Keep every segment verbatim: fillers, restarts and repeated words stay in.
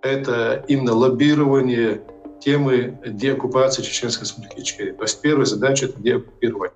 это именно лоббирование темы деоккупации Чеченской Республики Ичкерия. То есть первая задача — это деоккупирование.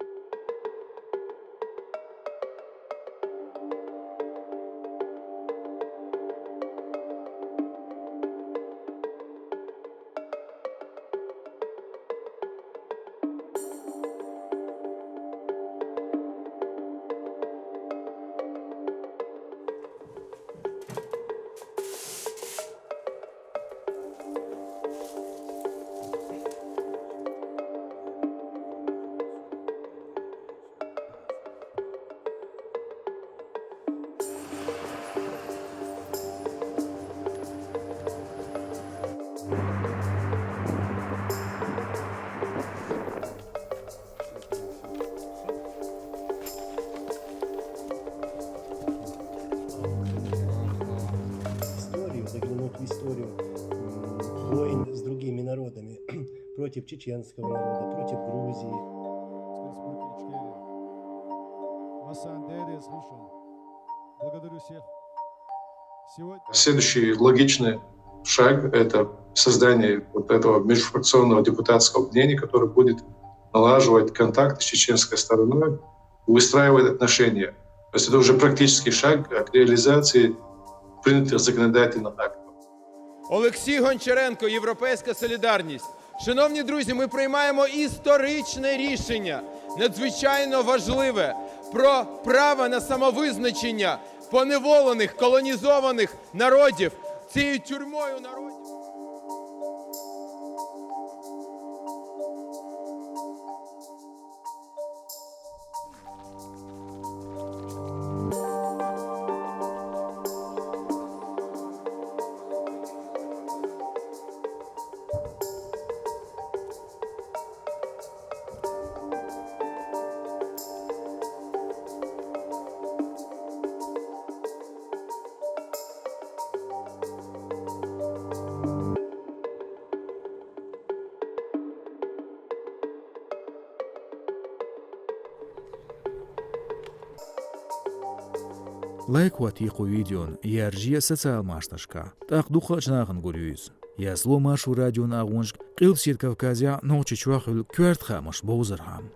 Историю, заглянуть в историю, м, войн с другими народами, против чеченского народа, против Грузии. Республики Ичкерия. Массан дээрээ слушал. Благодарю всех. Сегодня Следующий логичный шаг — это создание вот этого межфракционного депутатского объединения, которое будет налаживать контакты с чеченской стороной, выстраивать отношения. То есть это уже практический шаг к реализации принятых законодательных актов. Олексій Гончаренко, Європейська солідарність. Шановні друзі, ми приймаємо історичне рішення, надзвичайно важливе, про право на самовизначення поневолених, колонізованих народів цією тюрмою народів. Лайк хӀоттае кху видеон, яржае социал машанашка. ТӀаккха дукхача нахана гулйу из. Язло Маршо радион агӀонашка Къилбаседа Кавказехь, Нохчийчохь хуьлу коьрта хаамаш бовзархьама.